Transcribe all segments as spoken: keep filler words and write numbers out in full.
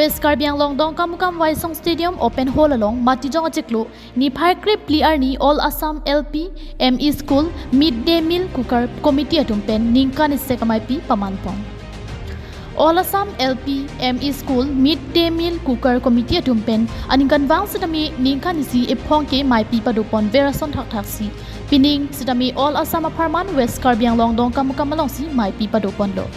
West Karbi Anglong Dongkamukam Waisong Stadium Open Hall along Matijong achiklo niphai krepli arni All Assam L P M E School Mid Day Meal Cooker Committee atum pen ningkan isi amaipi pamanpon. All Assam L P M E School Mid Day Meal Cooker Committee atum pen aningkanvang sitame ningkan isi ephong ke maipi padopon ver ason thakthaksi, pining sitame All Assam apharman West Karbi Anglong Dongkamukam alongsi maipi padoponlo.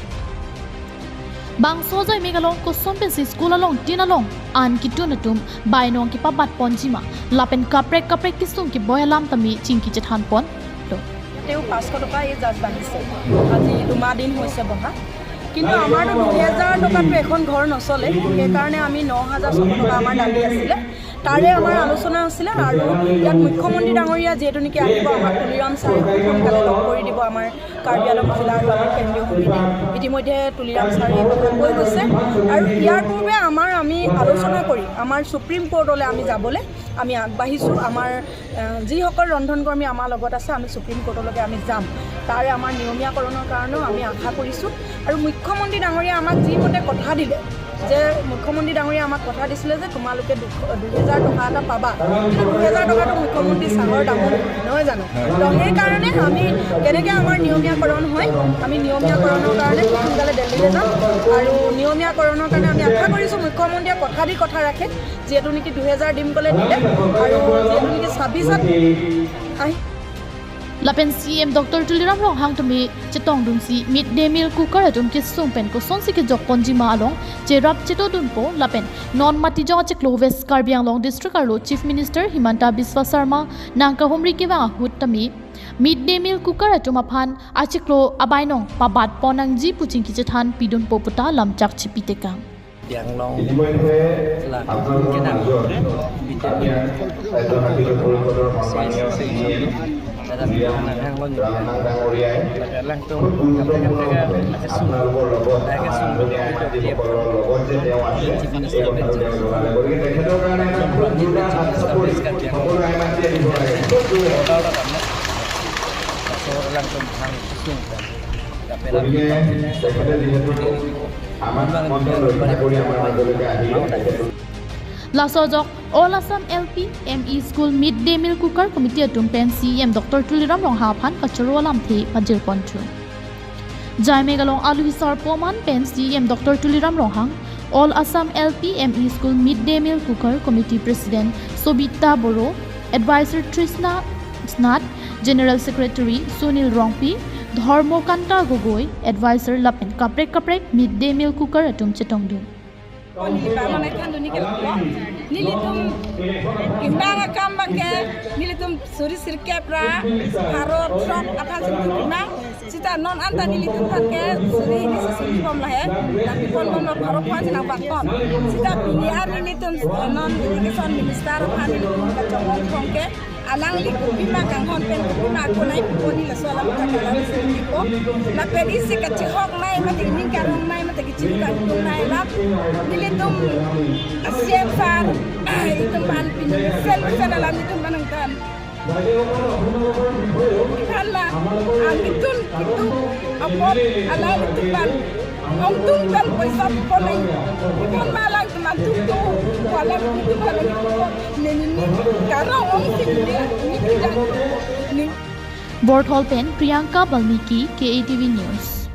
Bangso ajoine along koson pensi school along tin along an kitun atum bainong kepabatponji ma lapen kaprek kaprek kesung keboi alam tame chingki chethanponlo. তেও পাঁচশ টকা এই জাজ বাঢ়িছে। আজি দুমাহ দিন হৈছে বঢ়া। কিন্তু আমাৰতো দুহেজাৰ টকাততো এখন ঘৰ নচলে, সেইকাৰণে আমি ন হাজাৰ ছশ টকা আমাৰ দাবী আছিলে। তাৰে আমাৰ আলোচনা আছিলে আৰু ইয়াত মুখ্যমন্ত্ৰী ডাঙৰীয়া যিহেতু নেকি আহিব, আমাক তুলিৰাম ছাৰে খুব সোনকালে লগ কৰি দিব আমাৰ কাৰ্বি আংলং জিলাৰ আৰু আমাৰ কেন্দ্ৰীয় সমিতি। ইতিমধ্যে তুলিৰাম ছাৰে এই কথা কৈ গৈছে আৰু ইয়াৰ পূৰ্বে আমাৰ, আমি আলোচনা কৰি আমাৰ ছুপ্ৰিম কোৰ্টলৈ আমি যাবলৈ আমি আগবাঢ়িছোঁ। আমাৰ, আহ, যিসকল ৰন্ধনকৰ্মী আমাৰ লগত আছে, আমি ছুপ্ৰিম কোৰ্টলৈকে আমি যাম। তাৰে আমাৰ নিয়মীয়াকৰণৰ কাৰণেও আমি আশা কৰিছোঁ আৰু মুখ্যমন্ত্ৰী ডাঙৰীয়া আমাক যিমতে কথা দিলে যে মুখ্যমন্ত্ৰী ডাঙৰীয়া আমাক কথা দিছিলে যে তোমালোকে দুশ, দুহেজাৰ টকা এটা পাবা, কিন্তু দুহেজাৰ টকাটো মুখ্যমন্ত্ৰী চাহৰ দামো নহয়, নহয় জানো? তো সেইকাৰণে আমি কেনেকৈ আমাৰ নিয়মীয়াকৰণ হয়, আমি নিয়মীয়াকৰণৰ কাৰণে খুব সোনকালে দিল্লীলৈ যাম আৰু নিয়মীয়াকৰণৰ কাৰণে আমি আশা কৰিছোঁ মুখ্যমন্ত্ৰীয়ে কথা দি কথা ৰাখে, যিহেতু নেকি দুহেজাৰ দিম ক'লে দিলে আৰু যিহেতু নেকি ছাব্বিছত আহি Lapen C E M Doctor Tuliram Ronghang tame chetongdunsi Mid Day Meal Cooker atum kesung pen kosonsi kejokponji ma along cherap chetongdunpo lapen non Matijong achiklo West Karbi Anglong District arlo Chief Minister Himanta Biswa Sarma nangkahumri kevang ahut tame Mid Day Meal Cooker atum aphan achiklo abainong pabatpon nangji pu chingki chethan pidunpo puta lamchak chipitekang. Tianglong ইতিমধ্যে la আপোনালোকৰ কেনে মাজত আমি বিদ্যুৎ ৰাজ্য সাহিত্য পৰিষদৰ সন্মানীয় চি ই এম দাদা বিয়াম নাঙহাং লনি ৰাংহাং ডাঙৰীয়াই খুব গুৰুত্বপূৰ্ণ ভাৱে আপোনালোকৰ লগত আমাৰ আদৰণীয় আইমাতৃসকলৰ লগত যে তেওঁ আছে, এই কথাটো তেওঁ জনালে। গতিকে তেখেতৰ কাৰণে এটা খুব জোৰদাৰ হাত চাপৰি সকলো আইমাতৃয়ে দিব লাগে। খুব জোৰে। গতিকে তেখেতে যিহেতু আমাক মঞ্চত ৰক্ষা কৰি আমাৰ মাজলৈকে আহিলে, তেখেতক Laso ajok All Assam L P M E School Mid Day Meal Cooker Committee atum pen C E M Doctor Tuliram Ronghang aphan kachoro alamthe pajirponthu. Jaime along aluhi sarpo aman pen C E M Doctor Tuliram Ronghang, All Assam L P M E School Mid Day Meal Cooker Committee President Sobita Boro, Advisor Trishna Nath, General Secretary Sunil Rongpi, Dharmokanta Gogoi, Advisor lapen kaprek kaprek Mid Day Meal Cooker atum chetongdun. Koni ba mane than duni ke lo. Nelitum imang akam abangke nelitum suri sirkep ra pharo throk aphan si nelitum imang. Sita non anta nelitum aphan ke suri hini si suri bom lahai. Tapi pon bom lo pharo pon si nangbatpon. Sita pini arni nelitum, eh, non education minister aphan nelitum kachongong thong ke alangli kopima kanghon pen kopima ako nai pipo, neli laso alam ta kalang si pipo. Lapen isi kachihok nai mate ining karong nai mate kichiri kangtung nai la. Nelitum asiem sar itum aphan pini sel sel alam itum aphan nangthan. Hala, ah, itum, itum, apot, ala itum aphan. Ongtung pen poisa ponai. Itum aphan lang itum aphan tuk tuk. Wala itum aphan lang itum aphan. Nini ni karong ong sing ni, ni kijang. Ni. Borthol pen Priyanka Balmiki, K A T V News.